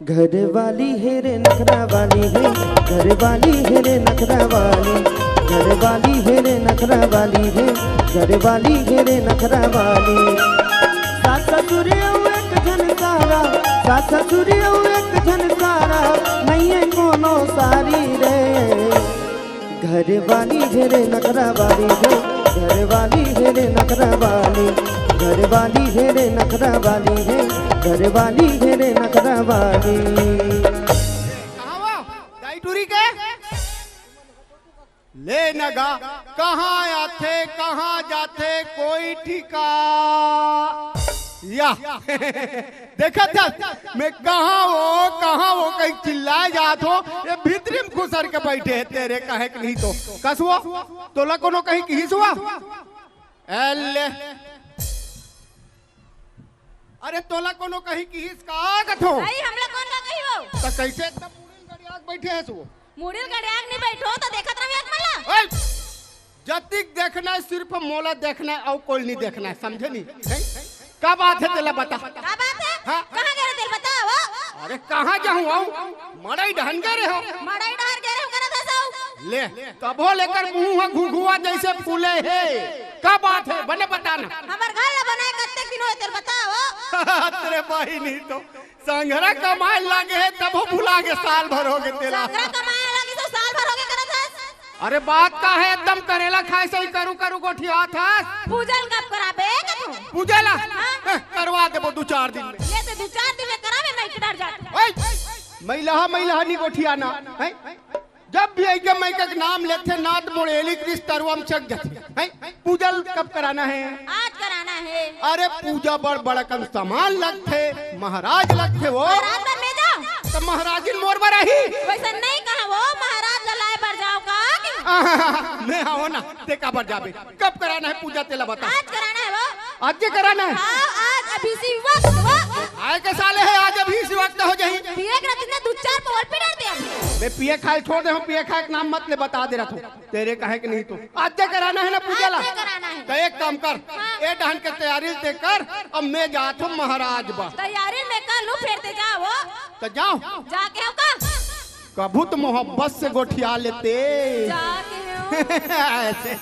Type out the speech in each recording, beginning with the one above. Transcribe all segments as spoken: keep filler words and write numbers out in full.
घर वाली हे रे नखरा वाली हे, घर वाली हे रे नखरा वाली, घर वाली हे रे नखरा वाली हे, घर वाली हे रे नखरा वाली। सास ससुर अउ एक झन सारा, सास ससुर अउ एक झन सारा, नइये कोनो सारी रे। घर वाली हे रे नखरा वाली हे, घर वाली हे रे नखरा वाली, घर वाली हे रे नखरा वाली हे, घर वाली हे रे नखरा वाली। कहाँ वो? दाई टूरी के? ले नगा, कहाँ आथे, कहाँ जाथे, कोई ठिका-, या। देखत हस, मैं कहाँ हो, कहाँ हो, कहीं चिल्लाए जात हो, ये भीतरी में घुसर के बैठे हैं, तेरे कहे के नहीं तो। कस वो? तोला कोनो कहीं किहिस हुआ? एले। अरे तोला कोनो कहीं किहिस का कथो? नहीं, हमला कौन का कही हो? त कैसे एकदम मुड़िल गड़ियाक बैठे हस वो? मुड़िल गड़ियाक नहीं बैठो, तो देखत रहो एक मला। ओए! जतिक देखना है, सिर्फ मोला देखना है, अउ कोई नहीं देखना है, समझे नहीं? हैं? का बात है, तेला बता। का बात है? हाँ? कहाँ गए रहे, तेला बताओ। अरे, कहाँ जाहूँ, आऊ? मड़ई डहन गए रहे हो। मड़ई डहन गए रहे हो, करत हस आऊ। ले, तभो लेकर मुँह ह घुघुआ जैसे फूले हे। का बात है, बने बता ना। हमर घर ला बनाए कत्ते दिन होए, तेला बताओ। तेरे भाई नहीं तो। संघरा कमाए लागे हे, तभो भुला गे, साल भर हो गे तेला। संघरा कमाए लागे तो साल भर हो गे करत हस। अरे बात का है, एकदम करेला खाए से ही करू करू गोठियात हस। पूजा ल कब कराबे कथो? पूजा ला? हाँ। ए, करवा देबो दू चार दिन में। ये तो दू चार दिन में कराबे, मैं इतना जात। ओए, मैलहा, मैलहा नी गोठियाना, हैं? जब भी आइके मैं के नाम लेथे, नाथ मोड़ेली क्रिस तरुआ में चक जाथे। हैं? पूजा ल कब कराना है? आज कराना है। अरे पूजा बड़ बड़कन सामान लगथे, महाराज लगथे वो। महाराज बर मैं जाऊं? त महाराजिन मोर बर आही। वैसे नहीं कहा वो, महाराज ला लाए बर जाओ का कि? मैं आओ ना, ते काबर जाबे? कब कराना है पूजा, तेला बता। आज कराना है वो। आज के कराना है? हाँ, आज अभी इसी वक्त, वक्त। आए के साले है, आज अभी इसी वक्त हो जाही। पिए के रहते दू चार पोल पे डाल दे अभी। मैं पिए खाए छोड़ दे हूँ, पिए खाए के नाम मत ले, बता दे रहा हूँ। तेरे कहे के नहीं तो। आज के कराना है ना पूजा ला? आज के कराना है। तो एक काम कर, हाँ। ए डहन के तैयारी ते कर, अब मैं जात हूँ महाराज बा। तैयारी मैं कर लूँ, फिर ते जाओ। तो जाओ। जाके हो का? कभू तो मोहब्बत से गोठिया लेते। जाके हो। ऐसे।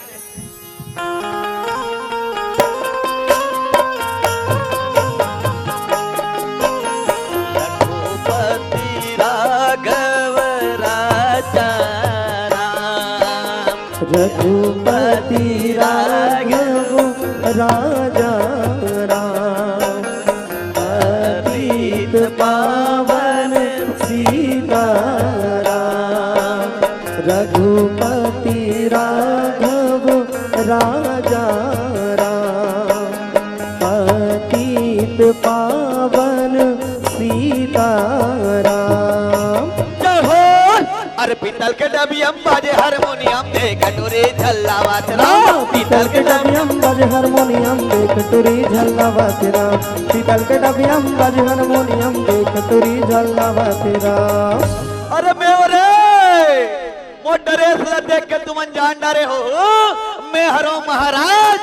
रघुपति राघव राजा राम। रघुपति राघव राजा राम। पतित पावन सीताराम। रघुपति राघव राजा राम। पतित पावन सीताराम। जय हो। अरे पीतल के डबियम बाजे हारमोनियम, देख टुरी झल्लावत राम। पीतल के डबियम बाजे हारमोनियम, देख टुरी झल्लावत राम। पीतल के डबियम बाजे हारमोनियम, देख टुरी झल्लावत राम। अरे मेवरे, मोर ड्रेस ला देख के तुमन जान डारे हो, मैं हरो महाराज।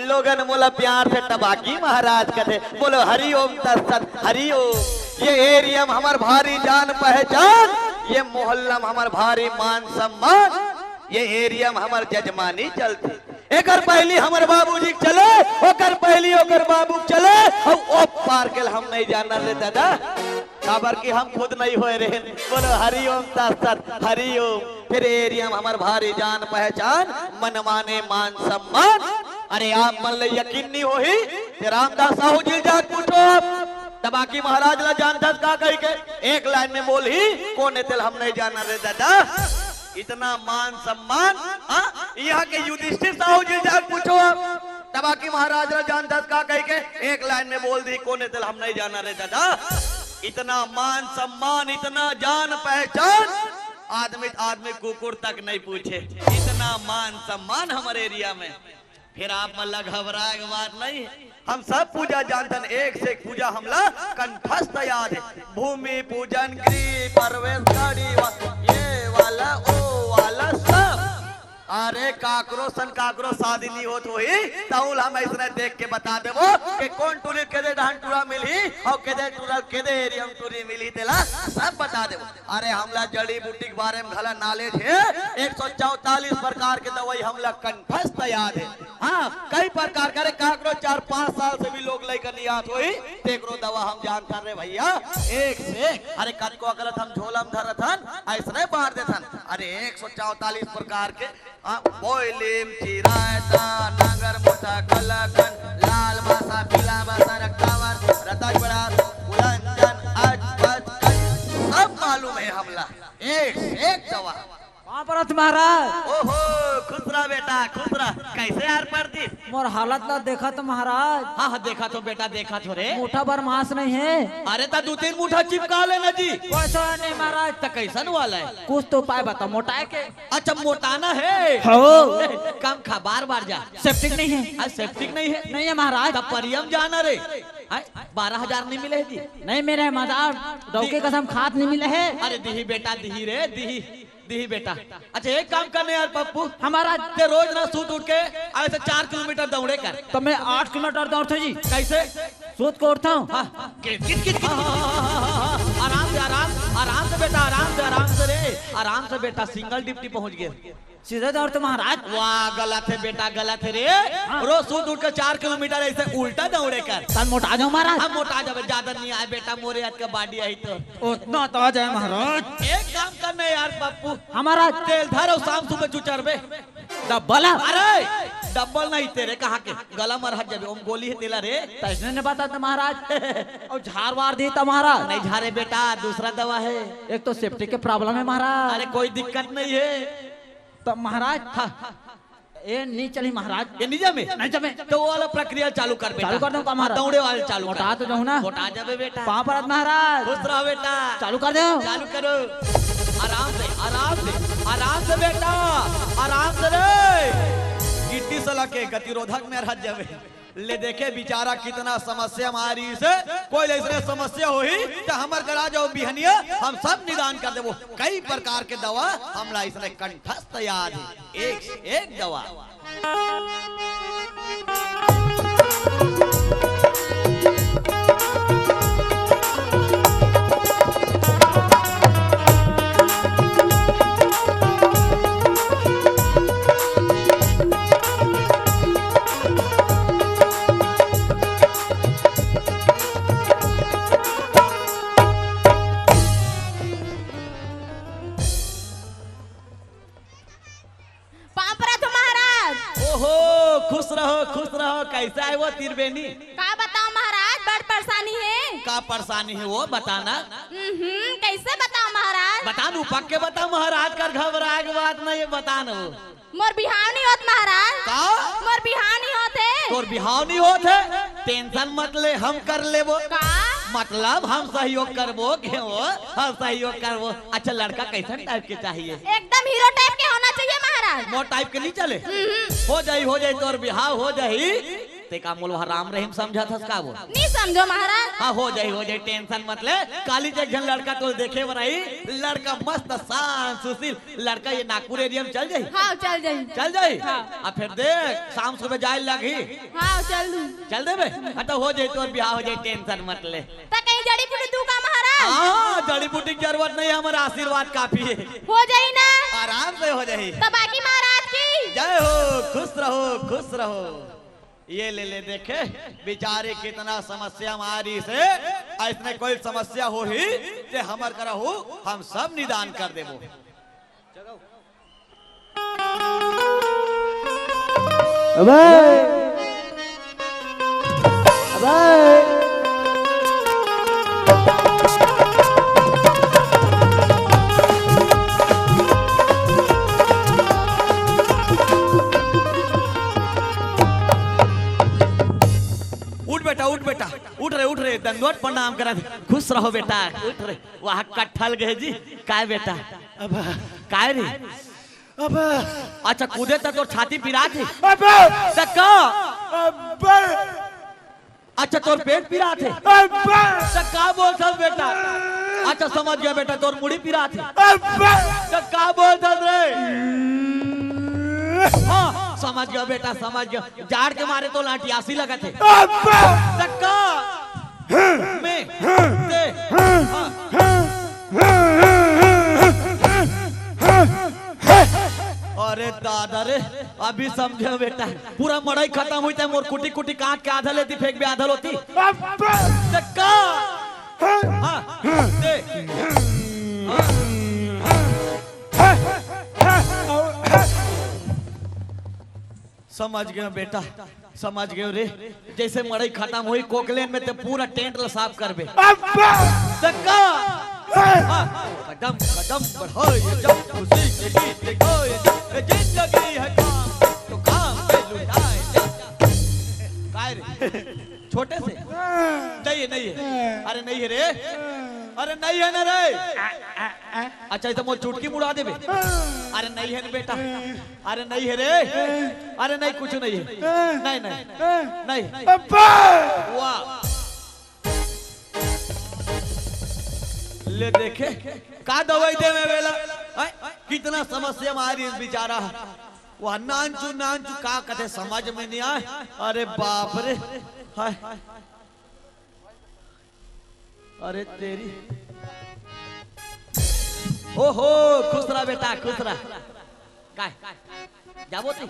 लोगन मोला प्यार से टबाकी महाराज कथे। बोलो हरि ओम तत्सत, हरि ओम। ये एरिया में हमर भारी जान पहचान, ये मोहल्ला में हमर भारी मान सम्मान, ये एरिया में हमर जजमानी चलथे। एकर पहली हमर बाबूजी के चले, ओकर पहली ओकर बाबू के चले, अउ ओ पार के हम नहीं जानन रे दादा। काबर कि हम खुद नहीं होए रहेन। बोलो हरि ओम तत्सत, हरि ओम। फिर एरिया में हमर भारी जान पहचान, मन माने मान सम्मान। अरे आप मन ले यकीन नहीं होही, ते रामदास साहू जी जाके पूछो आप। टबाकी महाराज ला जानथस का कही के? एक लाइन में बोलही, कोन ए तेला हम नहीं जानन रे दादा। इतना मान सम्मान, हाँ? यहाँ के युधिष्ठिर साहू जी जाके पूछो आप। टबाकी महाराज ला जानथस का कही के? एक लाइन में बोल दी, कोन ए तेला हम नहीं जानन रे दादा। इतना मान सम्मान, इतना जान पहचान, आदमी आदमी कुकुर तक नहीं पूछे। इतना मान सम्मान हमर एरिया में। फिर आप मन ला घबराए के बात नहीं है। हम सब पूजा जानथन, एक से एक पूजा हमला कंठस्थ याद है। भूमि पूजन, गृह प्रवेश, गाड़ी वा-, ये वाला, ओ वाला, सब। अरे काकरो सन काकरो शादी नहीं होत होही, तउल हम अइसने देख के बता देबो कि कोन टूरी केदे डहन टूरा मिलही अउ केदे टूरा केदे एरिया में टूरी मिलही, तेला सब बता देबो। अरे हमला जड़ी बूटी के बारे में घला नॉलेज हे, एक सौ चौतालीस प्रकार के दवाई हमला कंठस्थ याद हे। हाँ, कई प्रकार के, अरे काकरो चार पाँच साल से भी लोग लइका नहीं आत होही, तेकरो दवा हम जानथन रे भइया, एक से एक। अरे कतको अकलत हम झोला में धरत हन, अइसने बांट देथन। अरे एक सौ चौतालीस प्रकार के, हाँ, बोइलीम, चिरायता, नागर मोटा, कलाकंद, लाल मासा, पीला मासा, रक्तावर, रताज बड़ा, कुलंजन, अजपज, कई, सब मालूम हे हमला। एक से एक दवा। पाँव परत महाराज। ओहो, खुश रह बेटा, खुश रह। कइसे यार परदीस? मोर हालत ला देखा तो महाराज। हाँ, हाँ, देखा तो बेटा, देखा तो रे। मुठा भर मांस नहीं हे। अरे, त दू तीन मुठा चिपका लेना जी। कोई तो नहीं महाराज। त कइसन वाला हे? कुछ तो उपाय बता मोटाए के। अच्छा, मोटाना हे? हो। कम खा, बार बार जा। सेप्टिक नहीं हे। हाँ, सेप्टिक नहीं हे। नहीं हे महाराज। त परियम जाना रे। हाँ, बारह हजार नहीं मिले जी। नहीं मिले महाराज, डौकी कसम खात नहीं मिले हे। अरे दिही बेटा, दिही रे, दिही। दिही बेटा। अच्छा, एक काम करने यार पप्पू, हाँ महाराज। ते रोज ना सूत उठ के अइसे चार किलोमीटर दौड़े कर। त मैं आठ किलोमीटर दौड़थों जी। कइसे? सूत के उठथों। हाँ, किट, किट, किट, किट। हाँ, हाँ, हाँ, हाँ, हाँ, हाँ। आराम से, आराम, आराम से बेटा, आराम से, आराम से रे, आराम से बेटा, सिंगल डिप्टी पहुंच गे। सीधे दौड़थों महाराज। वाह, गलत हे बेटा, गलत हे रे। हाँ। रोज सूत उठ के चार किलोमीटर अइसे उल्टा दौड़े कर। त मोटा जाहूं महाराज। हाँ, मोटा जाबे, ज्यादा नहीं आय बेटा, मोरे अतका बॉडी आही तो। ओतना तो आ जाए महाराज। एक काम करने यार पप्पू। हाँ महाराज। तेल धर अउ शाम सुबह चुचरबे। डब्बल? अरे डब्बल नहीं, तेरे कहाँ के गला मरहत जाबे, ओम गोली हे तेला रे। तइसने नहीं बता त महाराज। अउ झार वार दिही त महाराज। नहीं झारे बेटा, दूसरा दवा हे। एक तो सेप्टिक के प्रॉब्लम हे महाराज। अरे कोई दिक्कत नहीं हे। त महाराज, हाँ। ए, नहीं चली महाराज। ये नहीं जमे? नहीं जमे। त वो वाला प्रक्रिया चालू कर बेटा। चालू कर दूं का महाराज? दौड़े वाला चालू कर। मोटा तो जाहूं ना। मोटा जाबे बेटा। पाँव परत महाराज। खुश रह बेटा। चालू कर दे। चालू करो। आराम से, आराम से, आराम से बेटा, आराम से रे। गिट्टी सला के गतिरोधक में रह जाबे। ले देखे बेचारा कितना समस्या मारी से। कोई अइसने समस्या होही त हमर करा जाओ बिहनिया, हम सब निदान कर देबो। कई प्रकार के दवा हमला अइसने कंठस्थ याद हे। एक से एक दवा। पाँव परत हों महाराज। ओहो, खुश रहो, खुश रहो। कइसे आय वो तिरबेनी? का बताओं महाराज, बड़ परेशानी हे। का परेशानी हे वो बताना? हम्म, कइसे बताओं महाराज? बता नू, पक्के बता महाराज, कर घबराए के बात नहीं हे, बता नू। मोर बिहाव नहीं होत महाराज। का? मोर बिहाव नहीं होत हे। तोर बिहाव नहीं होत हे? टेंशन मत ले, हम कर लेबो। का? मतलब हम सहयोग करबो, के वो, हम सहयोग करबो। अच्छा, लड़का कइसन टाइप के चाहिए? एकदम हीरो टाइप के होना चाहिए महाराज। मोर टाइप के नहीं चले? हम्म। हो जाही, हो जाही, तोर बिहाव हो जाही। ते का मोला राम रहीम समझत हस का वो? नहीं समझों महाराज। हाँ, हो जाही, हो जाही, टेंशन मत ले। काली एक झन लड़का तोर देखे बर आही, लड़का मस्त, शांत, सुशील, लड़का ये नागपुर एरिया में चल जाही? हाँ, चल जाही। चल जाही? हाँ। अब फेर देख, शाम सुबह जाए लगही। हाँ, चल दूँ। चल देबे? हाँ, त हो जाही, तोर बिहाव हो जाही, टेंशन मत ले। त कहीं जड़ी बूटी दूँ का महाराज? हाँ, जड़ी बूटी के जरूरत नहीं हे, हमर आशीर्वाद काफी हे। हो जाही ना? आराम से हो जाही। त बाकी महाराज की? जय हो, खुश रहो, खुश रहो। ये ले ले देखे, बेचारे कितना समस्या मारी से, अइसने कोई समस्या होही, ते हमर करा हो, हम सब निदान कर देबो। अबे! अबे! उठ बेटा, उठ बेटा, उठ रे, उठ रे, दंडवत प्रणाम करा दे। खुश रहो बेटा, उठ रे। वाह, कट्ठल गए जी। काय बेटा? अब काय रे? अब अच्छा, कूदे त तोर छाती पिरात हे। अब त का? अब अच्छा, तोर पेट पिरात हे। अब त का बोलथस बेटा? अच्छा, समझ गया बेटा, तोर मुड़ी पिरात हे। अब त का बोलथस रे? हाँ, समझ गयो बेटा, समझ गयो। जाड़ के मारे तो लाठियासी लगत हे। अब्बा! तक्का! में! ते! हाँ। अरे दादा रे, अभी समझे बेटा, पूरा मड़ई खतम होई त मोर कुटी कुटी काट के आधा लेती फेंकबे, आधा लोती। अब्बा! तक्का! हाँ, ते! हाँ। समझ गयो बेटा, समझ गयो रे। जैसे मड़ई खतम होई, कोकलेन में ते पूरा टेंट ला साफ करबे। अब्बा! तक्का! हाँ, कदम कदम बढ़ाए जा, खुशी के गीत गाए जा, ये जिंदगी है काम, तो काम पे लुटाए जा। काय रे? छोटे से? नहीं है, नहीं है। अरे नहीं है रे। अरे नहीं है ना रे। अच्छा, ये तो मोर चुटकी मुड़ा देबे। अरे नहीं है ना बेटा। अरे नहीं है रे। अरे नहीं, कुछ नहीं है। नहीं, नहीं, नहीं। अब्बा! वाह, ले देखे, का दवाई दे मैं बेला। हैं? कितना समस्या में आ रही इस बेचारा। वह नानचू, नानचू का कथे समझ में नहीं आए। अरे बाप रे। हाय। अरे तेरी। ओहो, खुश रहा बेटा, खुश रहा। काय? जाबो ती।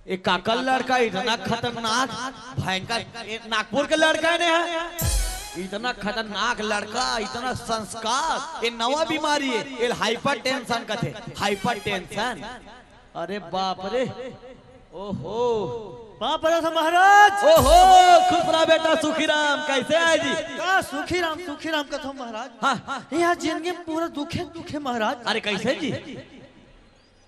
ए काकर लड़का इतना खतरनाक, भयंकर, ए नागपुर के लड़का ने है, इतना खतरनाक लड़का, इतना संस्कार, ये नवा बीमारी है, ये हाइपर टेंशन कथे, हाइपर टेंशन। अरे बाप रे, ओहो। बाप रे महाराज। ओहो, खुश रहा बेटा सुखीराम, कैसे है जी? का सुखीराम, सुखीराम कथो महाराज। हाँ। यहाँ जिंदगी में पूरा दुखे दुखे महाराज। अरे कैसे जी?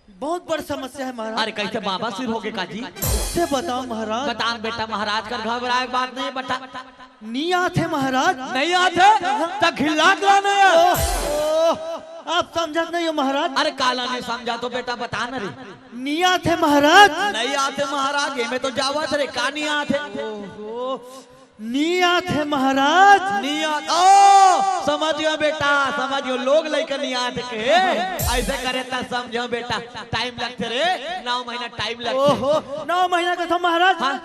बहुत बड़ समस्या है महाराज। अरे कैसे बाबा सिर हो गए का जी? से बताओ महाराज। बतान बेटा, महाराज कर घबराए के बात नहीं बेटा। नहीं आथे महाराज। नहीं आथे? त घिल्लात ला नहीं है। ओह, ओह, आप समझत नहीं हो महाराज। अरे काला नहीं समझा तो बेटा बता न रे। नहीं आथे महाराज। नहीं आथे महाराज, ये में तो जावत रे, का नहीं आथे? ओहो, नी आथे महाराज। नी आ-, ओ, समझ गयो बेटा, समझ गयो, लोग लइका नी आथे के। ऐसे करे त समझो बेटा, टाइम लगथे रे, नौ महीना टाइम लगथे। ओहो, नौ महीना कथो महाराज। हाँ।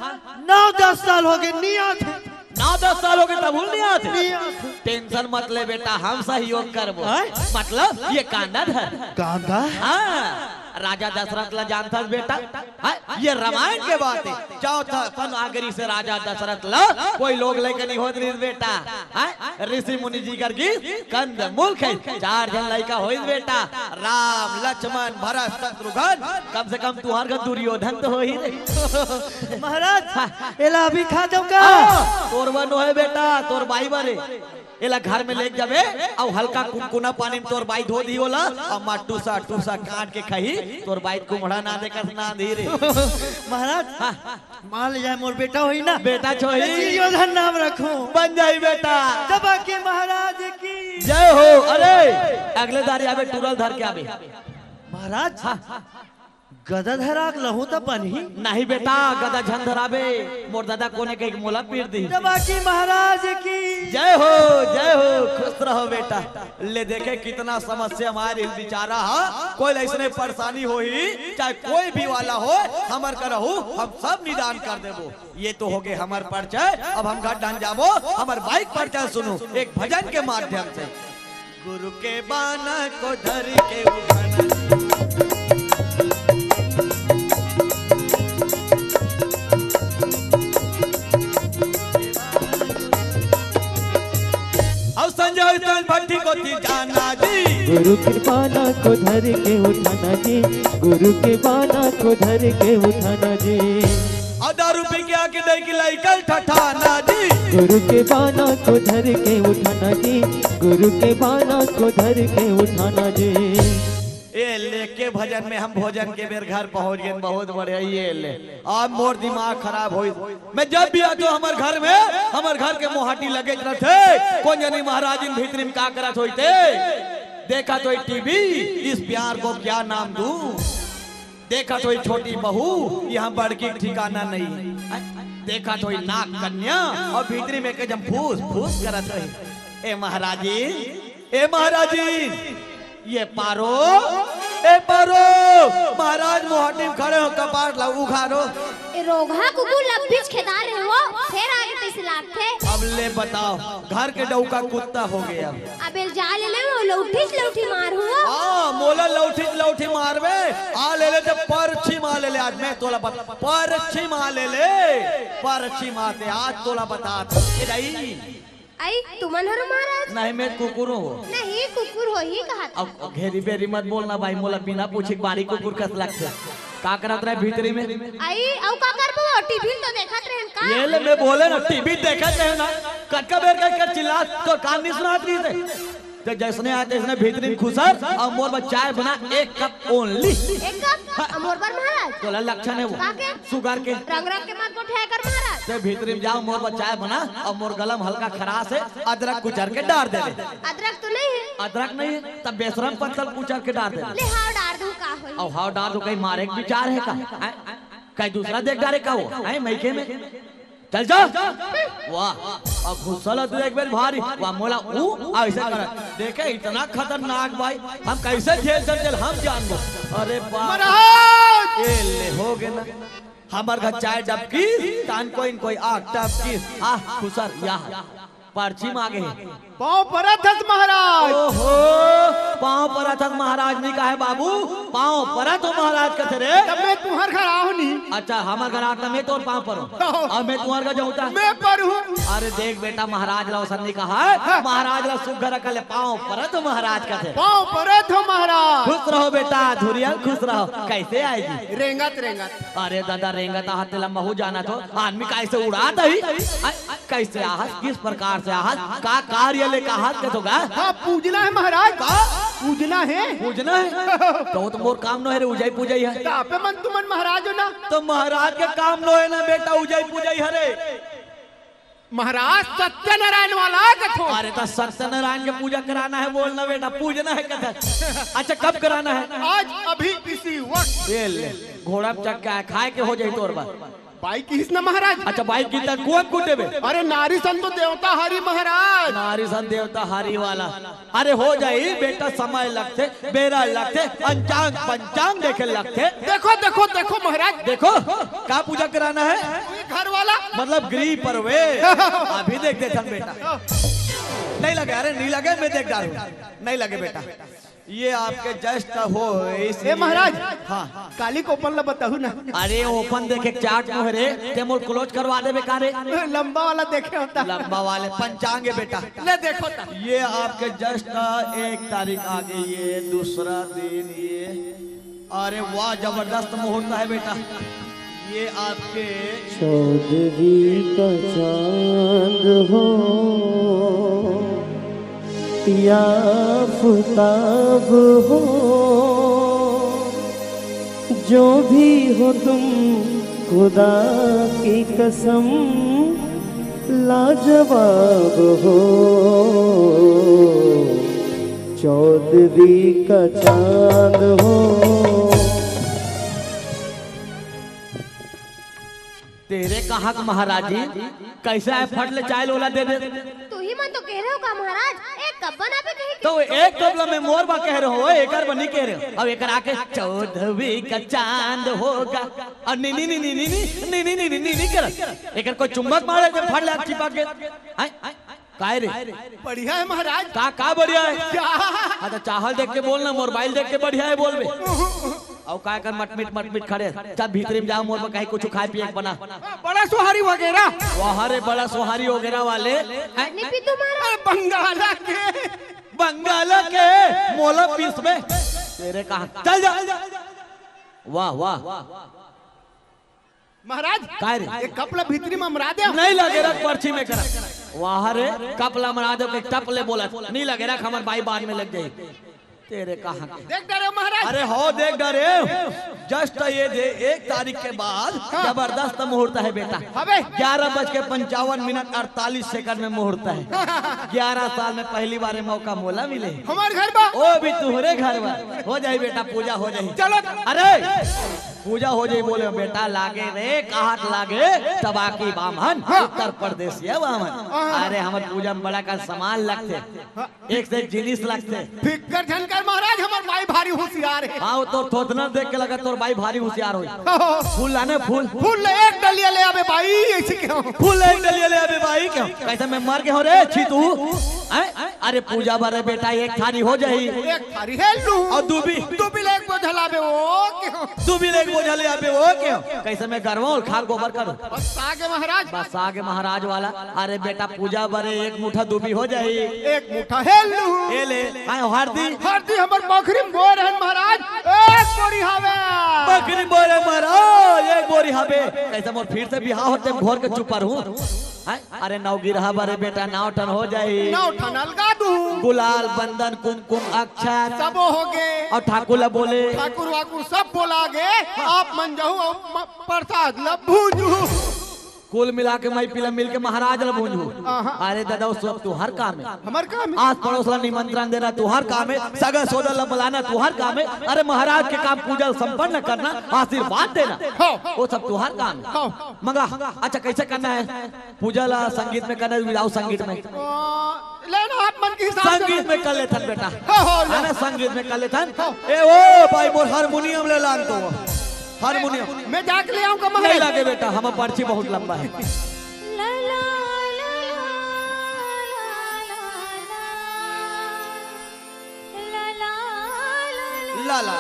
नौ दस साल हो गए, नी आथे। नौ दस साल हो गए, तब नी आथे। नी आथे। टेंशन मत ले बेटा, हम सहयोग करबो। हाँ? मतलब, ये कांदा धर। कांदा? हाँ, राजा दशरथ ला जानथस बेटा। हाँ, ये रामायण के बात है। चौथा पन आगरी से राजा दशरथ ला कोई लोग लइका नहीं होत रहिस बेटा। हाँ, ऋषि मुनि जी कर की कंद मूल खाई, चार झन लइका होइस बेटा, राम, लक्ष्मण, भरत, शत्रुघ्न, कम से कम तुहार घर दुर्योधन तो होही रे। महाराज, हाँ। एला अभी खा जाऊंगा। हाँ, तोर बर नोहे बेटा, तोर बाई बर हे। एला घर में लेके जाबे, अउ हल्का कुनकुना पानी में तोर बाई धो दी ओला, अउ मार टूसा टूसा काट के खाही, तोर बाई कुम्हड़ा ना देखस ना दी रे। महाराज, हाँ। मान ले जाए मोर बेटा होही ना। बेटा छोही। दुर्योधन नाम रखूं। बन जाही बेटा। जब के महाराज की। जय हो। अरे, अगले दारी आबे, टूरा ल धर के आबे। महाराज, हाँ। गदा धरा के लहूं त बनही? नहीं बेटा, गदा झन धराबे, मोर दादा कोने कहिके मोला पीट दी। जब के महाराज की। जय हो, जय हो, खुश रहो बेटा। ले देखे कितना समस्या मार इस बेचारा हा। कोई अइसने परेशानी होही, चाहे कोई भी वाला हो, हमर करा हू, हम सब निदान कर देबो। ये तो हो गए हमर परिचय, अब हम घर डहन जाबो, हमर बाई के परिचय सुनू एक भजन के माध्यम से। गुरु के बाना को धर के उठाना। अउ संजय तन भट्टी कोती जाना जी। गुरु के बाना को धर के उठाना जी, गुरु के बाना को धर के उठाना जी। अउ दारू पी के आके दई के लइका ल ठठाना जी। गुरु के बाना को धर के उठाना जी, गुरु के बाना को धर के उठाना जी। ए ले के भजन में हम भोजन के बेर घर पहुंच गए, बहुत बढ़िया। ये ले, अब मोर दिमाग खराब होई। मैं जब भी आतो हमर घर में, हमर घर के मोहाटी लगे रहते। कोन जनी महाराज इन भीतरी में का करत होइते? देखा तो टीवी, इस प्यार को क्या नाम दूं? देखत होई छोटी बहू, यहाँ बड़की ठिकाना नहीं। देखत होई नाग कन्या अउ भीतरी में के जम फूस फूस करत रही। ए महाराजी, ए महाराजी, ये पारो, ए पारो, महाराज मोहाटी में खड़े हो, कपाट ला उघारो। ए रोगहा कुकुर लब्बीच खेदा रहे हो, फेर आगे तैसे लागथे। अब ले बताओ, घर के डौका कुत्ता हो गया। अबे जा ले ले, वो लौठीच लौठी मार हुआ। हाँ, मोला लौठीच लौठी मारबे, आ ले ले, जब परछी मार ले ले, आज मैं तोला बत-, परछी मार ले ले, परछी मार दे, आज तोला बता दे। ए दाई, आई, तुमन हरो महाराज? नहीं, मैं कुकुर हूँ। नहीं, कुकुर हो ही कहा था। अब घेरी बेरी मत बोलना भाई, मोला बिना पूछे बारी कुकुर कस लगथे। का करत रहे भीतरी में? आई, अउ का करबो? टीवी तो देखत रहन का? ये ले मैं बोले ना, टीवी देखत रहे ना। कतका बेर कह कर चिल्ला, तो कान नहीं सुनात रही थे। तो जैसने आए तैसने भीतरी में खुसर अउ मोर बर चाय बना, एक कप only। एक कप? अउ मोर बर महाराज? तोला लक्षण है वो। का के? सुगर के। रंग रंग के मत गोठिया कर महाराज। ते भीतरी में जाओ, मोर बर चाय बना अउ मोर गला में हल्का खराश है, अदरक कुचर के डार दे ले। अदरक तो नहीं है। अदरक नहीं है, तब बेशरम पत्तल कुचर के डार दे ले। ले हाव डार दूं का होई? अउ हाव डार दूं, कहीं मारे के विचार है का? हैं? कहीं दूसरा देख डारे का वो? हैं, मइके में? चल जा। वाह, अउ गुस्सा ला तू एक बेर भारी। वाह, मोला ऊ अइसे करत। देखे, इतना खतरनाक भाई, हम कइसे झेल सकते, हम जानबो। अरे बाप। महाराज! ए ले, हो गे ना। हमर घर चाय डबकी, तान कोई न कोई आग टपकी। आह, खुसर, यहाँ। परछी मांगे हे। पाँव परत हस महाराज। ओहो, पाँव परत हस महाराज नहीं कहे बाबू, पाँव परत हो महाराज कथे रे। तब मैं तुम्हार घर आओ नहीं। अच्छा, हमर घर आता मैं तोर पाँव परो। आओ। अब मैं तुम्हार घर जाऊँ ता? मैं पर हूँ। अरे देख बेटा, महाराज ला ओसन नहीं कहा है। हाँ। महाराज ला सुग्घर अकल है, पाँव परत हो महाराज कथे। पाँव परत हो महाराज। खुश रहो बेटा, धुरिया खुश रहो। कैसे आएगी? रेंगत रेंगत। अरे दादा, रेंगत आहत तेला महू जानत हो, आदमी कइसे उड़ात ही? आ, कइसे आहत, किस प्रकार से आहत, का कार्य ले आहत के तो गा? हाँ, पूजना हे महाराज। का? पूजना हे। पूजना हे? तो, तो मोर काम नो हे रे, उजई पुजई हे। तो आपे मन तुमन महाराज हो ना। तो महाराज के काम नो हे ना बेटा, उजई पुजई हे रे। महाराज सत्यनारायण वाला कथो। अरे तो सत्यनारायण के पूजा कराना हे, बोलना बेटा, पूजना हे कथा। अच्छा, कब कराना हे? आज, अभी, इसी वक्त। ये ले, घोड़ा में चक्का हे, खाए के हो जाई तोर बर। बाई किहिस ना महाराज। अच्छा, बाई किहिस त कुआं कूटे बे। अरे नारी सन तो देवता हरी महाराज। नारी सन देवता हरी वाला। अरे हो जाई बेटा, समय लगथे, बेरा लगथे, अंचांग पंचांग देखे लगथे। देखो, देखो, देखो महाराज। देखो, का पूजा कराना हे? ये घर वाला। मतलब गृह प्रवेश। अभी देख देथन बेटा। नहीं लगे, अरे नहीं लगे, मैं देख डारूं। नहीं लगे बेटा। ये आपके just हो इस ए महाराज। हाँ। काली के open ला बताहू ना। अरे open देखे चाट मुँह रे, ते मोर close करवा देबे का रे? लंबा वाला देखे होता। लंबा वाले पंचांग हे बेटा। ले देखो ता। ये आपके just एक तारीख आ गई, ये दूसरा दिन, ये अरे वाह, जबरदस्त मुहूर्त हे बेटा। ये आपके चौदहवीं का चांद हो या आफताब हो, जो भी हो तुम, खुदा की कसम, लाजवाब हो। चौदहवीं का चांद हो। तेरे कहा महाराज जी, कइसे आय फट ले चाय ल ओला दे दे। तुही मन तो कहे रहे हो का महाराज, एक कप बनाबे कही के? तो एक कप ला मैं मोर बर कहे रहे हो, एकर बर नहीं कहे रहे हो। अब एकर आके चौदहवीं का चांद होगा अउ नी नी नी नी नी नी नी नी नी नी नी करत। एकर कोई चुंबक मारे त फट ले चिपक गे। हैं? काय रे? बढ़िया हे महाराज। का, का बढ़िया हे? क्या? हाँ, तो चाहल देख के बोल ना, मोर बाइल देख के बढ़िया हे बोलबे। अउ काय कर मटमिट, मटमिट खड़े? चल भीतरी में जाओ, मोर बर कहीं कुछ खाए पिए के बना। बड़ा सोहारी वगैरह। वाह रे, बड़ा सोहारी वगैरह वाले। हैं? नहीं पी तुम्हारा। अरे बंगाला के। बंगाला के, मोला पीस में। तेरे कहा, चल जा। वाह, वाह। महाराज, काय रे? एक कप ला भीतरी में अमरा दे। नहीं लगे रख पर्ची में करा। वाह रे, कप ला अमरा दे, कोई टप ले बोलत। नहीं लगे रख, हमर बाई बाद में लग जाई। तेरे कहाँ के? देख डरे महाराज। अरे हो, देख डरे। Just ये दे, एक तारीख के बाद हाँ। जबरदस्त मुहूर्त है बेटा। अबे। ग्यारह बज के पंचावन मिनट अड़तालीस सेकंड में मुहूर्त है। ग्यारह साल में पहली बार ये मौका मोला मिले। हमारे घर बा। ओ भी तुहरे घर बा। हो जाई बेटा, पूजा हो जाई। चलो। अरे पूजा हो जाई बोले बेटा, लागे रे, कहात लागे, तबाकी बामन, हाँ। उत्तर प्रदेश ये बामन। हाँ। अरे हमर पूजा में बड़ा का सामान लगथे। हाँ। एक से एक जिनिस लगथे। फिकर झन कर महाराज, हमर बाई भारी होशियार है। हाँ, वो तोर थोथना देख के लगा तोर बाई भारी होशियार होई। हाँ। फूल लाने, फूल। फूल ले एक डलिया ले आबे बाई, ऐसे क्यों? फूल ले एक डलिया ले आबे बाई, क्यों? कैसे मैं मर के हो रे, छी तू? हैं? अरे पूजा बर रे बेटा, एक थारी हो जाई। एक थारी है लू। और दूबी? दूबी ले एक बोझा लाबे, ओ क्यों? दूबी ले एक बोझा ले आबे, ओ क्यों? कैसे मैं गरवा और खाल गोबर करूँ? बस आगे महाराज। बस आगे महाराज वाला। अरे बेटा, पूजा बरे एक मुठा दूबी हो जाई। एक मुठा हेल लू। ए ले, हाँ, हरदी। हरदी हमर बखरी में बोर हन महाराज, एक बोरी हवे। बखरी में बोर है महाराज, एक बोरी हवे। कैसे मोर फिर से बिहाव होथे, घोर के चुप रहूं। हैं? अरे नवगिरहा बरे बेटा, नौ ठन हो जाई। नौ ठन अलगा दू। गुलाल, बंदन, कुमकुम, अक्षत। सबो हो गे। और ठाकुर ला बोले। ठाकुर वाकुर सब बोला गे। आप मन जाहू और म-, प्रसाद ला भूंजू। कुल मिला के माई पीला मिल के महाराज ला भूंजू। आहा। अरे दादा, वो सब तुहर काम है। हमर काम है। आस पड़ोस ला निमंत्रण देना तुहर काम है। सगा सोदर ला बुलाना तुहर काम है। अरे महाराज के काम पूजा संपन्न करना, आशीर्वाद देना। हाँ। वो सब तुहर काम है। हाँ। मंगा, अच्छा कैसे करना है? पूजा ला संगीत में करना है, without संगीत में? आ, लेना आप मन के हिसाब से। संगीत में कर लेथन बेटा। हाँ, हाँ, ले। है ना, संगीत में कर लेथन। हाँ। ए ओ भाई, मोर हारमोनियम ले लान तो। हारमोनियम। मैं जाके ले आऊंगा नहीं महाराज। लागे बेटा, हमर पर्ची बहुत लंबा है। ला ला ला।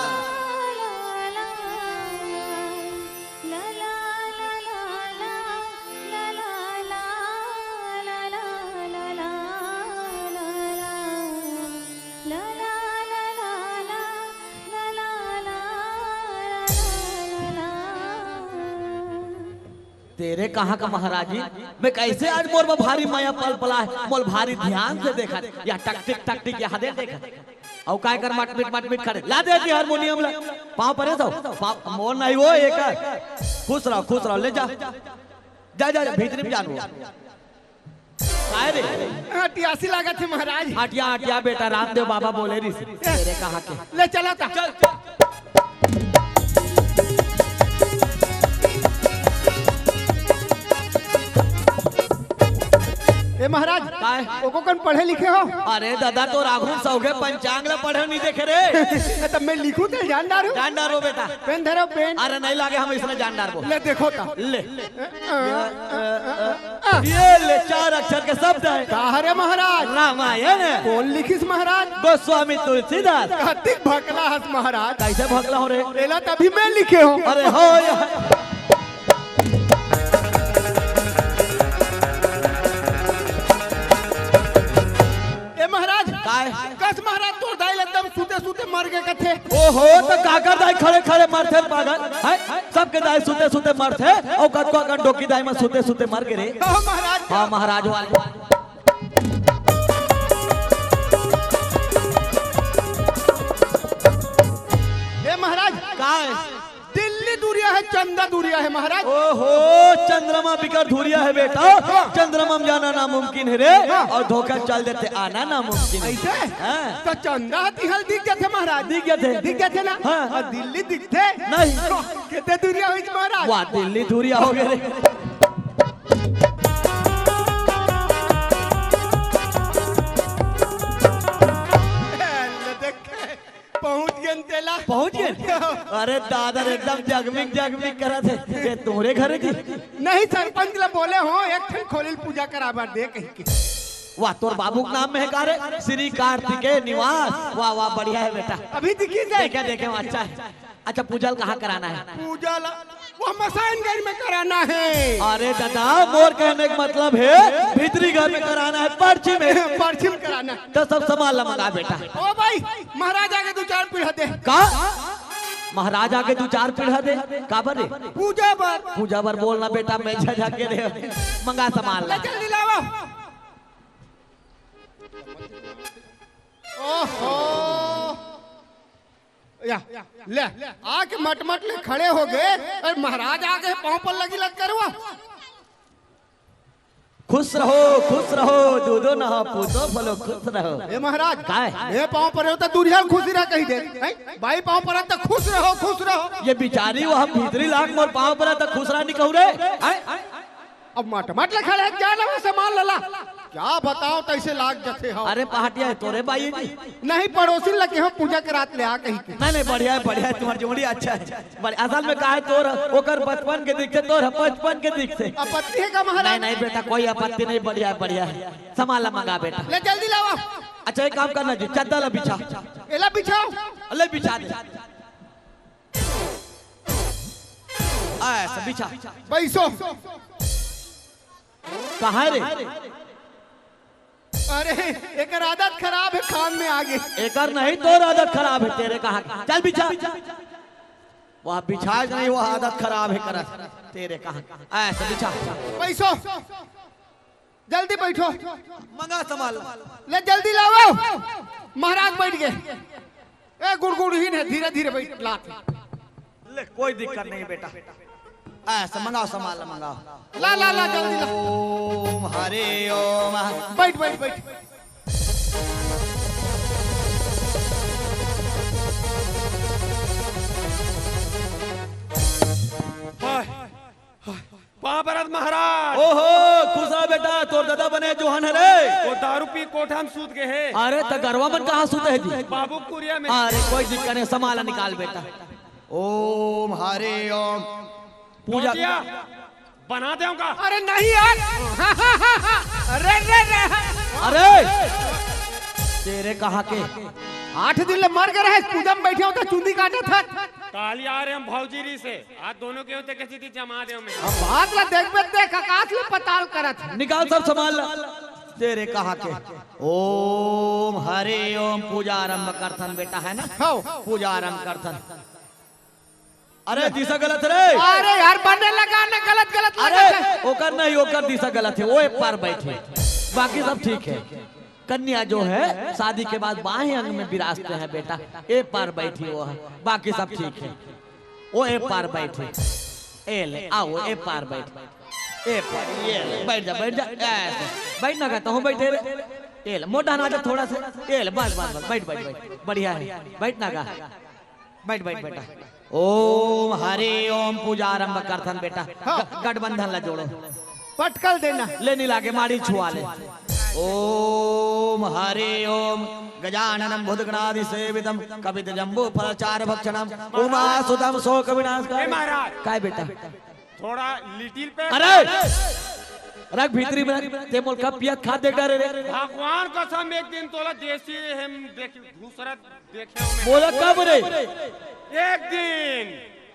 तेरे कहाँ का महाराज जी? मैं कैसे आज मोर बर भारी मया पल पला है, मोर भारी ध्यान से देखा, या टकटिक टकटिक यहाँ दे देखा। अउ काय कर मटमिट मटमिट खड़े, ला दे जी हारमोनियम ला, पाँव परे तो, पाँव, मोर नहीं वो एक, खुश रहो, खुश रहो, ले जा, जा, जा, जा, भीतरी में जान वो। काय रे? अटियासी लागत है महाराज। अटिया, अटिया बेटा, रामदेव बाबा बोले रिस। तेरे कहाँ के? ले चला था। चल, चल। ए महाराज, काय? ओको कन पढ़े लिखे हो? अरे दादा, तोर आघू सौगे पंचांग ला पढ़े नहीं देखे रे। ए, तब मैं लिखूं ते जान डारू? जान डारो बेटा। पेन धरो, पेन। अरे नहीं लागे, हम इसने जान डारबो। ले देखो ता। ले। ये ले चार अक्षर के शब्द है। का हरे महाराज? रामायण। कौन लिखिस महाराज? गोस्वामी तुलसीदास। कतिक भकला हस महाराज। कैसे भकला हो रे? एला तभी मैं लिखे हूँ। अरे हो यार। ए महाराज, काय? कस महाराज तोर दाई ल एकदम सूते सूते मर गे कथे। ओहो, त काकर दाई खड़े खड़े मरथे पागल? हैं? सबके दाई सूते सूते मरथे, अउ कतको अकन डोकी दाई म सूते सूते मर गे रे। ओ महाराज। हाँ महाराज वाले। ए महाराज। काय? दिल्ली दुरिया है, चंदा दुरिया है महाराज। ओहो, चंद्रमा बिकट धुरिया है बेटा। हाँ। चंद्रमा में जाना नामुमकिन है रे, हाँ। और धोखा चल देते आना नामुमकिन है। ऐसे? हाँ। तो चंदा तिहल दिख जाते महाराज। दिख जाते। दिख जाते ना? हाँ। और दिल्ली दिखते? नहीं। तो कितने दुरिया हुई महाराज? वाह, दिल्ली धुरिया हो गए रे। ले देख। पहुंच गेन तेला। पहुंच गेन? अरे दादा रे, एकदम जगमिग जगमिग करत हे। ये तोरे घर की? नहीं, सरपंच ला बोले हो, एक ठन खोलिल पूजा कराबर दे कहीं के। वाह, तोर बाबू के नाम में है का रे? श्री कार्तिकेय निवास। वाह, वाह, बढ़िया है बेटा। अभी दिखी से। देखे, देखे, अच्छा है। अच्छा, पूजा ल कहाँ कराना है? पूजा ला, वो मसाइन घर में कराना है। अरे दादा, मोर कहने का मतलब है, भीतरी घर में कराना है, पर्ची में। पर्ची में कराना है। तो सब सामान ला मंगा बेटा। ओ भाई, महाराज आगे दू चार पीढ़ा दे। का? महाराज आगे दू चार पीढ़ा दे? काबर रे? पूजा बर। पूजा बर बोलना बेटा, मैं झझक के रे। मंगा सामान ला। ले जल्दी लावा। ओहो, या, ले, आके मटमट ले खड़े हो गए। अरे महाराज आ गए, पाँव पर लगी लग करुआ। खुश रहो, खुश रहो, दूधो नहा पूतो फलो, खुश रहो। ए महाराज, काय? ए पाँव पर हो तो दूरिया खुशी रह कही दे। हैं? बाई पाँव पर हो तो खुश रहो, खुश रहो। ये बिचारी वो हम भीतरी लाग मोर पाँव पर हो तो खुश रहा नहीं कहू रे। हैं? अब मटमट ले खड़े जा ना वो सामान लला। क्या बताओ तैसे लाग जथे हो। अरे पहाटिया है तोरे बाई जी। नहीं पड़ोसी लगे हो पूजा के रात ले आ कही के। नहीं, नहीं, बढ़िया है, बढ़िया है, तुम्हारी जोड़ी अच्छा है। बड़े, असल में का है, तोर ओकर बचपन के दिखथे, तोर बचपन के दिखथे। आपत्ति है का महाराज? नहीं, नहीं बेटा, कोई आपत्ति नहीं, बढ़िया है, बढ़िया है। सामान ला मंगा बेटा। ले जल्दी लावा। अच्छा, एक काम करना जी, चद्दर ला बिछा। एला बिछाओ। ले बिछा दे। ऐसा बिछा। बैसो। कहाँ है रे? अरे, एकर आदत खराब है, खान में आगे। एकर नहीं, तोर आदत खराब है, तेरे कहाँ? चल बिछा। वह बिछा नहीं, वह आदत खराब है करा। तेरे कहाँ? ऐसे बिछा। बैसो, जल्दी बैठो। मंगा सामान। ले जल्दी लाओ। महाराज बैठ गए। ए, गुड़गुड़हीन है, धीरे धीरे बैठ, लात। ले, कोई दिक्कत नहीं बेटा। ऐसा मंगाओ, सामान ला मंगाओ। ला, ला, ला, जल्दी ला। ओम हरे ओम। बैठ, बैठ, बैठ। हाय, हाय। पाँव परत महाराज। ओहो, खुश रह बेटा, तोर दादा बने जोहन है रे। वो दारू पी कोठा में सूत गए है। अरे, त गरवा मन कहाँ सूते है जी? बाबू कुरिया में। अरे, कोई दिक्कत नहीं, सामान ला निकाल बेटा। ओम हरे ओम। पूजा। बना देऊंगा। अरे नहीं यार। अरे, रे, रे। अरे, तेरे कहाँ के? आठ दिन ले मर गए रहे, पूजा में बैठे होता, चुंदी काटा था। काली आ रहे हम भौजीरी से। आज दोनों के होते कैसी थी जमा दे मैं। अब बात ला देख बे, देख आकाश ले पताल करत। निकाल सब सामान ला। तेरे कहाँ के? ओम हरे ओम। पूजा आरंभ करथन बेटा, है ना? हाँ। पूजा आरंभ करथन। अरे दिशा गलत रे। अरे यार, बने लगा ना, गलत गलत अरे लगा। ओकर नहीं, ओकर दिशा गलत है, वो ए पार बैठे, बाकी सब ठीक है। कन्या जो है शादी के बाद बाएं अंग में विराजते हैं बेटा, ए पार बैठी वो है, बाकी सब ठीक है। वो ए पार बैठे, ए ले आओ, ए पार बैठ, ए पार, ये ले, बैठ जा, बैठ जा, ऐसे बैठ ना कहता हूँ, बैठे रे, ए ले मोटा ना जा थोड़ा सा, ए ले बस बस बस, बैठ बैठ बैठ, बढ़िया है, बैठ ना गा। बैठ, बैठ बेटा। ओम हरे ओम। पूजा आरंभ करथन बेटा। हाँ। ग-, गठबंधन ला जोड़ो। पटकल देना। ले नी लागे, माड़ी छुआ ले। ओम हरे ओम। गजाननम भूतगणादि सेवितम कपित जम्बू फलचार भक्षणम उमा सुतम शोक विनाश। ए महाराज। काय बेटा? थोड़ा लिटिल पे। अरे! रख भीतरी में रख। ते मोल कब पियत खात देख डरे रे। भगवान कसम, एक दिन तोला देसी हम देख दूसरा देखे हो मैं। बोला कब रे? एक दिन।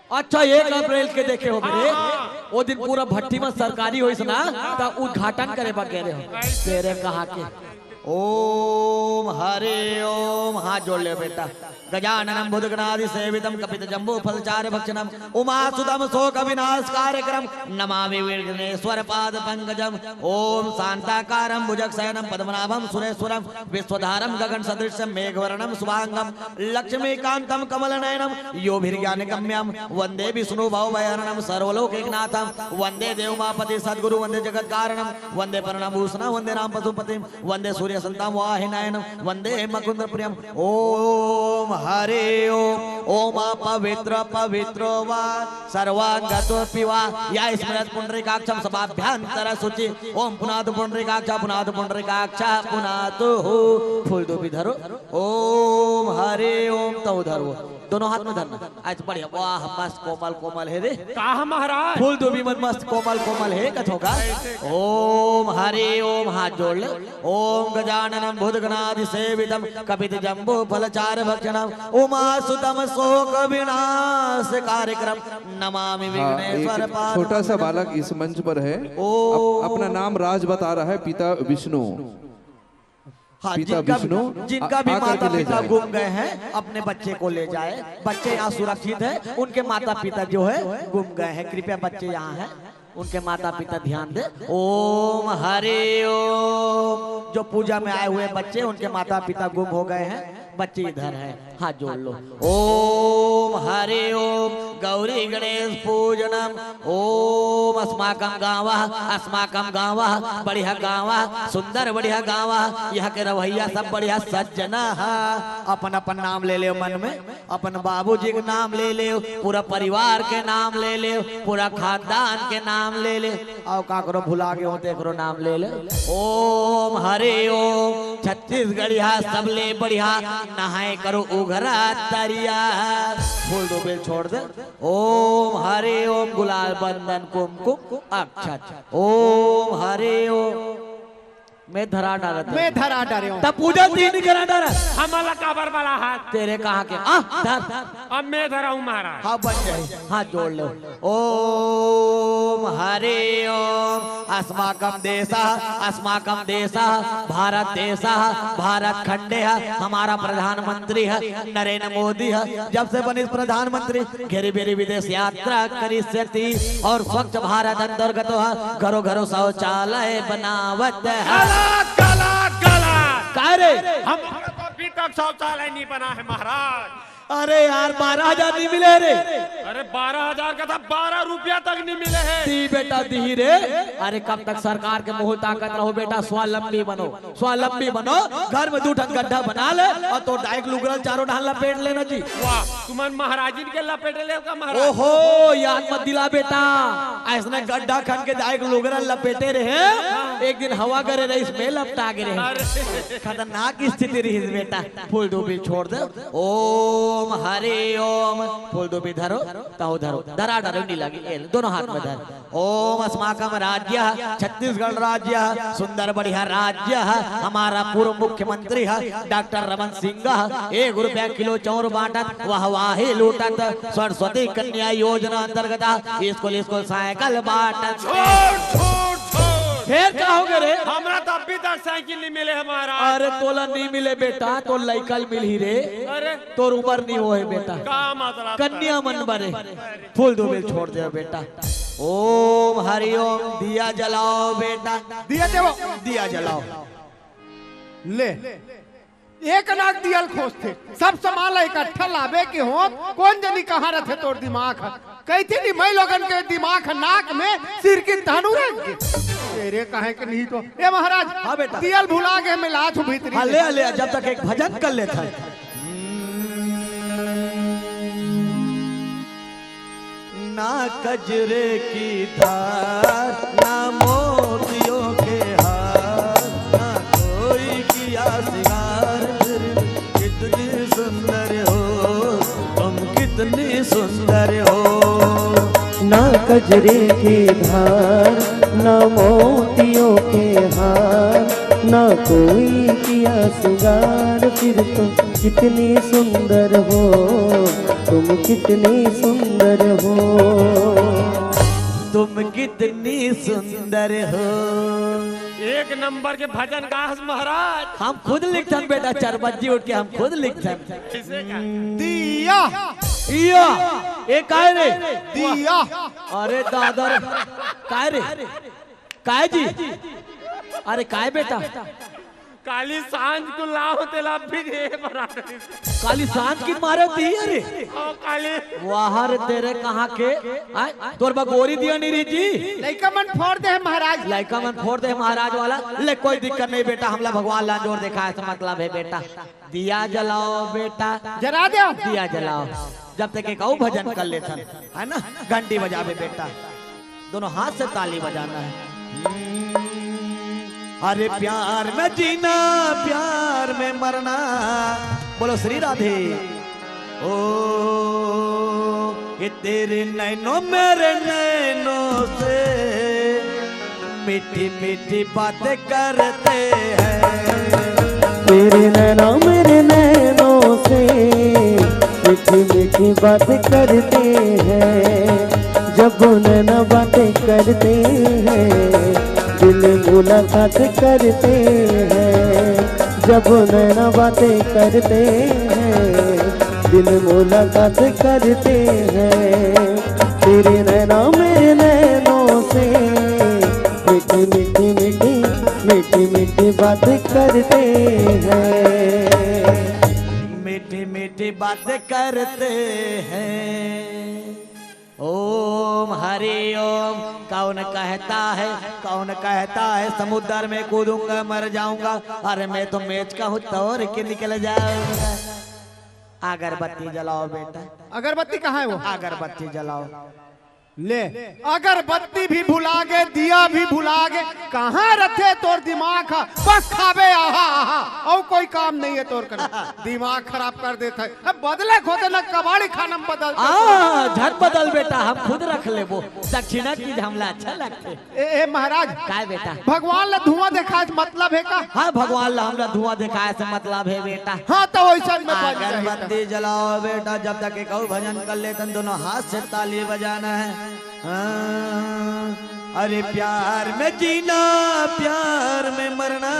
अच्छा, एक अप्रैल के देखे हो रे। हाँ, हाँ। वो दिन पूरा भट्टी में सरकारी होइस ना, त उद्घाटन करे बर गए रहे हो। तेरे कहाँ के? ओम हरे ओम। हाथ जोड़ ले बेटा। गजाननम भूतगणादि सेवितम कपित जम्बू फलचार भक्षणम उमा सुतम शोक विनाश कार्यक्रम नमामि विघ्नेश्वर पाद पंकजम। ओम शांताकारम भुजगशयनम पद्मनाभम सुरेश्वरम विश्वधारम गगन सदृशम मेघवर्णम शुभांगम लक्ष्मीकांतम कमल नयनम योभिर्ज्ञान गम्यम वंदे विष्णु भवभयहरणम सर्वलोकैकनाथम वंदे देवमापति सद्गुरु वंदे जगत कारणम वंदे प्रणभूषणम वंदे राम पशुपतिम वंदे सूर्य संताम वाहिनायनम वंदे मुकुंद प्रियम। ओम हरे ओम। ओम पवित्र पवित्रो वा सर्वांगतोपि वा। या स्मरत पुंडरीकाक्षम सभाभ्यंतर शुचि। ओम पुनातु पुंडरीकाक्ष पुनातु पुंडरीकाक्ष पुनातु। फूल दूबी धरो। ओम हरे ओम। तौ धरो, दोनों हाथ में धरना। आज बढ़िया, वाह, मस्त कोमल कोमल है रे। का महाराज? फूल दूबी मन मस्त कोमल कोमल है, कथों का। ओम हरे ओम। हाथ जोड़ ले। ओम गजाननम भूतगणादि सेवितम कपित जम्बू फलचार भक्षणम उमा सुतम शोक विनाश कार्यक्रम नमामि हाँ, विघ्नेश्वर एक पाद। छोटा सा बालक इस मंच पर है। ओ। अप-, अपना नाम राज बता रहा है, पिता विष्णु। हाँ, पिता जिनका, विष्णु जिनका भी आ-, आकर के माता ले पिता जाए। गुम गए हैं, अपने बच्चे को ले जाए। बच्चे यहाँ सुरक्षित है, उनके माता पिता जो है गुम गए हैं, कृपया बच्चे यहाँ हैं, उनके माता पिता ध्यान दे। ओम हरे ओम। जो पूजा में आए हुए बच्चे, उनके माता पिता गुम हो गए हैं, बच्चे इधर हैं। हाथ जोड़ लो। ओम हरि ओम। गौरी गणेश पूजनम। ओम अस्माकम गाँव, अस्माकम गाँव, बढ़िया गाँव, सुंदर बढ़िया गाँव। यहाँ के रहवैया सब बढ़िया सज्जना है। अपन अपन नाम ले ले मन में, अपन बाबूजी के नाम ले ले, पूरा परिवार के नाम ले ले, पूरा खानदान के नाम ले ले। अउ काकरो भुला गे हो तो एकरो नाम ले ले। ओम हरि ओम। छत्तीसगढ़िया सबले बढ़िया नहाए करो उघरा तरिया। फूल दो बेल छोड़ दे। ओम हरि ओम। गुलाल बंदन कुमकुम अक्षत। ओम हरि ओम। मैं धरा डालत हूँ। मैं धरा डारे हूँ। तब पूजा तीन करा डारा। हमला काबर बला हाथ। तेरे कहाँ के? आ, धर। अब मैं धरा हूँ महाराज। हाँ, बन जाए। हाथ जोड़ लो। ओम हरि ओम। अस्माकम देशः, अस्माकम देशः भारत देशः, भारत खंडे है, हमारा प्रधानमंत्री है नरेंद्र मोदी है। जब से बनिस प्रधानमंत्री, घेरी बेरी विदेश यात्रा करिष्यति और स्वच्छ भारत अंतर्गत है, घरो घरो शौचालय बनावत है। गलत, गलत, गलत। का रे? हमारा तो अभी तक शौचालय नहीं बना है महाराज। अरे यार, बारह हजार नहीं मिले रे। अरे बारह हजार का था, बारह रुपया तक नहीं मिले है। दी बेटा, दी रे। अरे कब तक सरकार के मुंह ताकत रहो बेटा, स्वावलंबी बनो, स्वावलंबी बनो। घर में दू ठन गड्ढा बना ले और तो डाइक लुगरल चारों ढाल लपेट लेना जी। वाह, तुमन महाराजिन के लपेटे ले का महाराज? ओहो, याद मत दिला बेटा, ऐसने गड्ढा खन के डाइक लुगरल लपेटे रहे। एक दिन हवा करे रहिस, में लपटा गे रहे। अरे। खतरनाक स्थिति रहिस बेटा। फूल डूबी छोड़ दे। ओम हरि ओम। फूल डूबी धरो, ताऊ धरो, धरा धरो, नी लगी, ए, दोनों हाथ में धर। ओम अस्माकम राज्य, छत्तीसगढ़ राज्य, सुंदर बढ़िया राज्य है। हमारा पूर्व मुख्यमंत्री है डॉक्टर रमन सिंह है। एक रुपया किलो चाउर बांटत, वाहवाही लूटत, सरस्वती कन्या योजना अंतर्गत स्कूल स्कूल साइकिल बांटत। छोड़, छोड़, छोड़। फिर का हो गए रे? हमरा तो अभी तक साइकिल नहीं मिले हमारा। अरे तोला नहीं मिले बेटा, तो लइका ल मिलही रे। अरे तोर उम्र नहीं होए बेटा। का मतलब? कन्या मन बरे। फूल दो बेल छोड़ दे बेटा। ओम हरि ओम। दिया जलाओ बेटा। दिया देवो। दिया जलाओ। ले। एक नाक दिया ल खोजथे, सब सामान ला इकट्ठा लाबे के हो, कोन जनी कहाँ रथे तोर दिमाग ह? कहिथे नहीं, मैं लोगन के दिमाग ह नाक में सिरकिन धानु रंग के। तेरे काहे के नहीं तो। ए महाराज, हाँ बेटा। दिया ल भुला गे, मैं लात हूँ भीतरी हाँ, में। ले, ले, जब तक एक भजन कर लेता है। ना कजरे की धार, ना मोतियों के हार, ना कोई किया सिंगार, फिर कितनी सुंदर हो तुम, कितनी सुंदर हो। ना कजरे की धार, ना मोतियों के हार, ना कोई किया सिंगार, फिर तुम कितनी सुंदर हो, तुम कितनी सुंदर हो। तुम कितनी सुंदर हो। एक नंबर के भजन गाहस महाराज। हम खुद लिखथन बेटा, चार बज्जी उठ के हम खुद लिखथन। कैसे का? दिया। दिया। ए काय रे? दिया। अरे दादा रे। काय रे? काय जी? अरे काय बेटा? काली सांझ को लाओ तेला अभी दे बना दे। काली सांझ की मारे दी अरे। ओ काली। वाह रे तेरे कहाँ के? आय, तोर बा गोरी दिया नहीं रही जी। लइका मन फोड़ दे है महाराज। लइका मन फोड़ दे है महाराज वाला। ले कोई दिक्कत नहीं बेटा, हमला भगवान ला जोर देखा, ऐसा मतलब है बेटा। दिया जलाओ बेटा। जला दे। दिया जलाओ। जब तक एक अउ भजन कर लेथन, है ना, घंटी बजावे बेटा, दोनों हाथ से ताली बजाना है। अरे प्यार में जीना, प्यार में मरना। बोलो श्री राधे। ओ, ये तेरे नैनों मेरे नैनों से मीठी मीठी बातें करते हैं। तेरे नैना मेरे नैनों से मीठी मीठी बातें करते हैं। जब नैना बातें करते हैं, दिल मुलाकात करते हैं। जब नैना बातें करते हैं, दिल मुलाकात करते हैं। तेरे नैना मेरे नैनों से मीठी मीठी मीठी मीठी मीठी बात करते हैं। मीठी मीठी बात करते हैं। ओम हरि ओम। कौन कहता है, कौन कहता है समुद्र में कूदूंगा, मर जाऊंगा? अरे मैं तो मेचका हूँ, तोड़ के निकल जाऊंगा। अगरबत्ती जलाओ बेटा। अगरबत्ती कहाँ है वो? अगरबत्ती जलाओ। ले, अगरबत्ती भी भुला गे, दिया भी भुला गे। कहाँ रथे तोर दिमाग हा? बस खाबे, आहा आहा, अउ कोई काम नहीं है तोर कने। दिमाग खराब कर देत है। अब बदले खोदे न, कबाड़ी खाना में बदल दे। आ, झट बदल बेटा, हम खुद रख लेबो। दक्षिणा चीज हमला अच्छा लगथे। ए, ए महाराज, काय बेटा? भगवान ला धुआं देखाए से मतलब है का? हाँ, भगवान ला हमला धुआं देखाए से मतलब है बेटा। हाँ, तो वैसा में बन जाए। अगरबत्ती जलाओ बेटा, जब तक एक अउ भजन कर लेतन, दोनों हाथ से ताली बजाना है। हाँ। अरे प्यार में जीना, प्यार में मरना,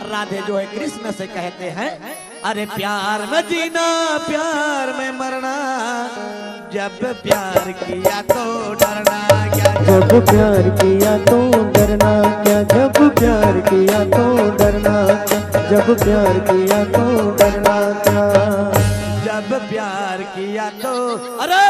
राधे जो है कृष्ण से कहते हैं। अरे प्यार में जीना, प्यार में मरना, जब प्यार किया तो डरना क्या? जब प्यार किया तो डरना क्या? जब प्यार किया तो डरना क्या? जब प्यार किया तो डरना क्या? जब प्यार किया तो, अरे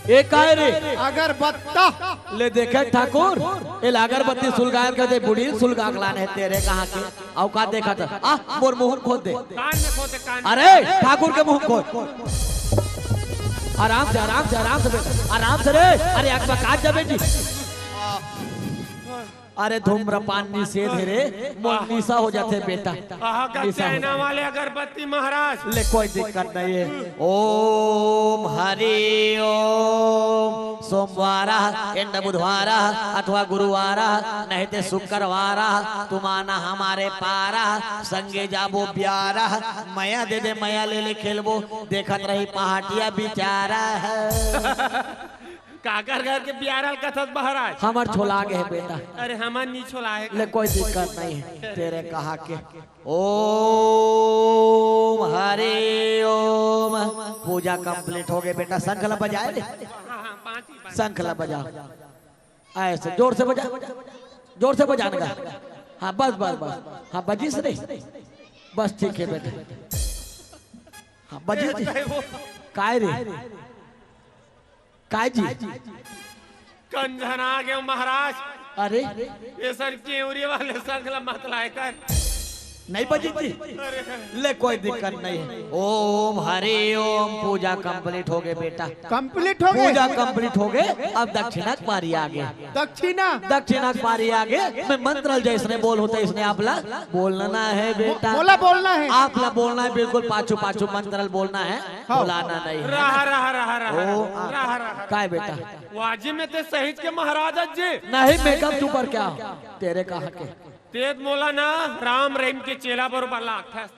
ए काय रे? अगरबत्ता। ले देखे ठाकुर, ए ला अगरबत्ती सुलगाए के दे, बुढ़ी सुलगा के लाने हे तेरे कहाँ के? अउ का देखत हे? आ, मोर मुंह खोद दे। कान में खोद दे, कान में। अरे, ठाकुर के मुंह खोद। आराम से, आराम से, आराम से बे-, आराम से रे। अरे, अकबका जाबे जी। अरे धूम्रपान निषेध हे रे, मोर निशा हो जाथे बेटा। आहा, का निशा हो चाइना जाथे। वाले अगरबत्ती महाराज। ले कोई दिक्कत नहीं है। ओम हरि ओम। सोमवार एंड बुधवार अथवा गुरुवार नहीं ते शुक्रवार, तुम आना हमारे पार, संगे जाबो ब्यारा, मया दे दे मया ले ले खेलबो, देखत रही पहाटिया बिचारा है। काकर घर के बियारा ल कथस महाराज? हमर छोला गे हे बेटा। अरे हमर नी छोला हे। ले कोई दिक्कत नहीं है, तेरे कहा के। ओम हरि ओम। पूजा complete हो गे बेटा, शंख ला बजाए रे। हाँ, हाँ, पाँच ही, पाँच। शंख ला बजा, ऐसे जोर से बजा, जोर से बजा ना। हाँ बस बस बस, हाँ बजिस रे, बस ठीक है बेटा। हाँ बजिस रे। काय रे? काय जी? कंझना गे महाराज। अरे? ये सर केवरी वाले संग ला मत लाए कर। नहीं बजी जी? अरे। ले कोई दिक्कत नहीं है। ओम हरि ओम, पूजा complete हो गे बेटा। Complete हो गे? पूजा complete हो गे, अब दक्षिणा के बारी आ गे। दक्षिणा? दक्षिणा के बारी आ गे। मैं मंत्र जैसने बोलहूँ तैसने आप ला बोलना है बेटा। बोला बोलना है। आप ला बोलना है, बिल्कुल पाछू पाछू मंत्र बोलना है। हाँ। बुलाना नहीं है। रहा, रहा, रहा, रहा, ओ, रहा, रहा, रहा। काय बेटा? वाजी में ते सहित के महाराज जी। नहीं, makeup तू पर क्या? तेरे कहा के? तेत मोला ना राम रहीम के चेला बरोबर लागथस।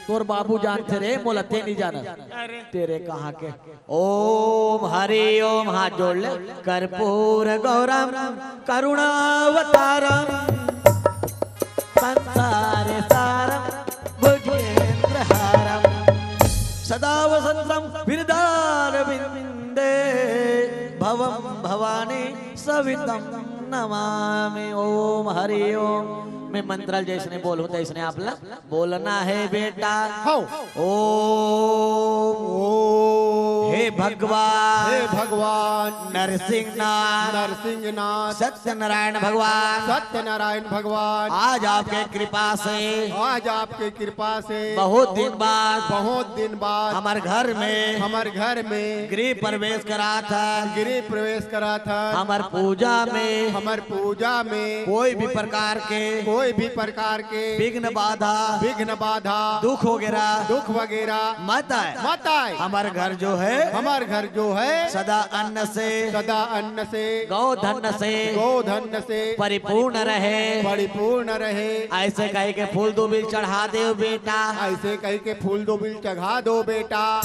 तोर बाबू जानथे रे, मोला ते नहीं जाना। अरे। तेरे कहा के? ओम हरि ओम, हाथ जोड़ ले। कर्पूर गौरम करुणावतारम संसार सारम भुजगेंद्र हारम सदा वसंतम हृदयारविंदे भवम भवानी सवितम नमामि। ओम हरि ओम। मैं मंत्र जैसने बोलूं तैसने आप ला बोलना है बेटा। हौ। ओम। ओम। हे भगवान। हे भगवान। नरसिंहनाथ। नरसिंहनाथ। सत्यनारायण भगवान। सत्यनारायण भगवान। आज आपके कृपा से। आज आपके कृपा से। बहुत दिन बाद। बहुत दिन बाद। हमर घर में। हमर घर में। गृह प्रवेश करा था। गृह प्रवेश करा था। हमर पूजा में। हमर पूजा में। कोई भी प्रकार के। कोई भी प्रकार के। विघ्न बाधा। विघ्न बाधा। दुख वगैरह। दुख वगैरह। मत आए। मत आए। हमर घर जो है। हमर घर जो है। सदा अन्न से। सदा अन्न से। गौ धन से। गौ धन से। परिपूर्ण रहे। परिपूर्ण रहे। ऐसे कह के फूल दुबिल चढ़ा देव बेटा। ऐसे कह के फूल दुबिल चढ़ा दो बेटा।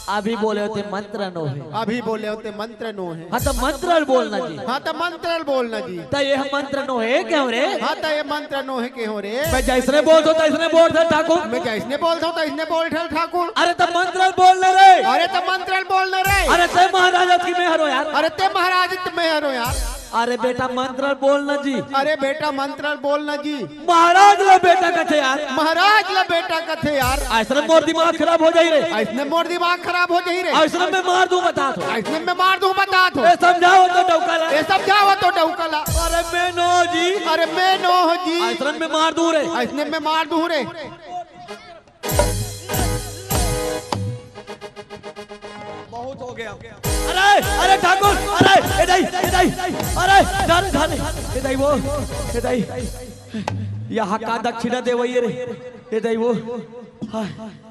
अभी बोले होते मंत्र नो है। अभी बोले होते मंत्र नो है। हाँ तो मंत्र बोलना जी। हाँ तो मंत्र बोलना जी। तो ये मंत्र नो है क्यों रे? हाँ तो ये मंत्र नो है क्यों रे? मैं जैसने बोलथों तैसने बोलथे ठाकुर। मैं जैसने बोलथों तैसने बोलथे ठाकुर। अरे तो मंत्र बोलना रे। अरे तो मंत्र बोलना रे। अरे ते महाराज की मैं हरो यार। अरे ते महाराज की मैं हरो यार। अरे बेटा, मंत्र बोल न जी। अरे बेटा, मंत्र बोल न जी। महाराज ला बेटा कथे यार। महाराज ला बेटा कथे यार। अइसने मोर दिमाग खराब हो जाही रे। अइसने मोर दिमाग खराब हो जाही रे। अइसने में मार दूं बतात हों। अइसने में मार दूं बतात हों। ए, समझाओ तो डौका ला। ए, समझाओ तो डौका ला। अरे मैं नोहंव जी। अरे मैं नोहंव जी। अइसने में मार दूं रे। अइसने में मार दूं रे। बहुत हो गया। अरे, अरे ठाकुर, अरे, ए दाई, ए दाई, अरे, धर, धर, ए दाई वो, ए दाई, यहाँ का दक्षिणा देवइया रे, ए दाई वो। हाँ।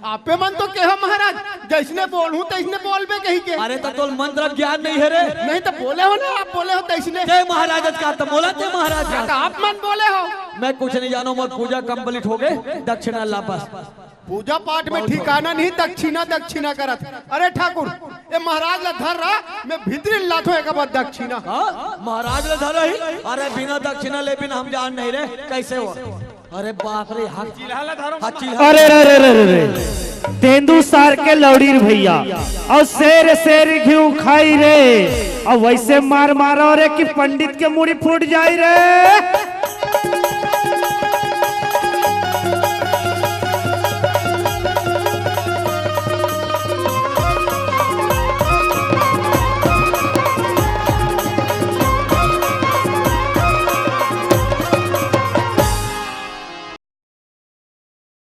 आपे मन तो केहो महाराज, जइसने बोलहूँ तइसने बोलबे कहिके। अरे त तोला मंत्र ज्ञान नइ हे रे। नहीं त बोले हो ना, आप बोले हो तइसने। ते महाराज का त बोला, ते महाराज का। त आप मन बोले हो। मैं कुछ नहीं जानों, मोर पूजा complete हो गे, दक्षिणा ला बस। पूजा पाठ में ठिकाना नहीं, दक्षिणा दक्षिणा करत। अरे ठाकुर, ए महाराज ला धर रहा, मैं भीतरी लाथों एक बार दक्षिणा। हाँ? महाराज ला धर रही? अरे बिना दक्षिणा ले बिना हम जान नहीं रे, कइसे हो? अरे बाप रे, हाथ चिल्हा ला धरो। हाथ चिल्हा। अरे रे रे रे रे रे। तेंदू सार के लौड़ी रे भइया, अउ शेर शेर घिउ खाई रे, अउ वइसे मार मारो रे कि पंडित के मुड़ी फूट जाई रे।